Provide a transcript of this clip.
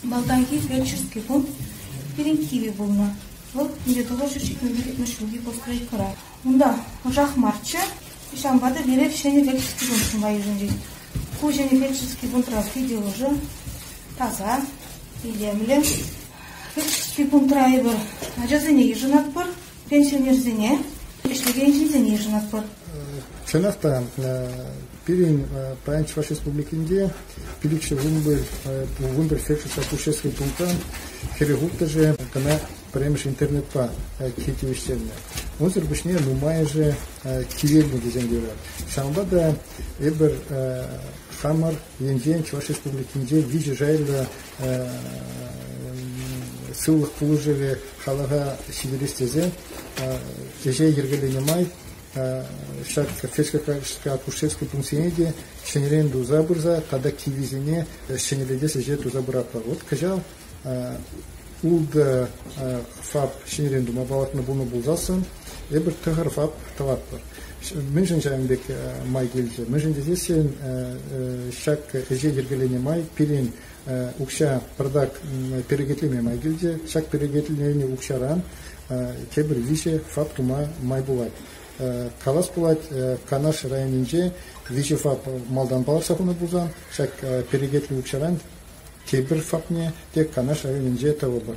Малтанхи фельдшерский пункт пирӗн кивӗ пулнӑ. Вӑл 1975 ҫулхи постройкӑра. Унта ӑшах марччӗ, ҫавӑнпа та пире ҫӗнӗ фельдшерский пункт тума йышӑнчӗҫ. Ку ҫӗнӗ фельдшерский пунктра питӗ ӑшӑ, таса, илемлӗ. Фельдшерский пунктра эпир ачасене йышӑнатпӑр, пенсионерсене, ӗҫлекен ҫынсене йышӑнатпӑр. Чӑнах та, пирӗн паян Чӑваш Республикинче 511 фельдшерско-акушерский пунктран 46-шӗ кӑна пӗрремӗш интернетпа тивӗҫтернӗ. Унсӑр пуҫне нумайӑшӗ кивелнӗ тесен те юрать. Ҫавӑнпа та эпир хамӑр енчен Чӑваш Республикинче виҫӗ шайлӑ сывлӑх пулӑшӑвӗ халӑха ҫитерес тесе ӗҫе йӗркеленӗ май ҫак фельдшерско-акушерский пунктсене те ҫӗнӗрен туса пырса тата киввисене ҫӗнӗлетес ӗҫе туса пыратпӑр. Вот кӑҫал ултӑ ФАП ҫӗнӗрен тума палӑртнӑ пулнӑ пулсассӑн эпир тӑхӑр ФАП тӑватпӑр. Мӗншӗн ҫавӑн пек май килчӗ? Мӗншӗн тесессӗн ҫак ӗҫе йӗркеленӗ май пирӗн укҫа пӑртак перекетлеме май килчӗ. Ҫак перекетленӗ укҫаран тепӗр виҫӗ ФАП тума май пулать. Калас пулать, Канаш районӗнче виҫӗ ФАП малтан палӑртса хунӑ пулсан, ҫак перекетлӗ укҫаран тепӗр ФАПне те Канаш районӗнче тӑвӑпӑр.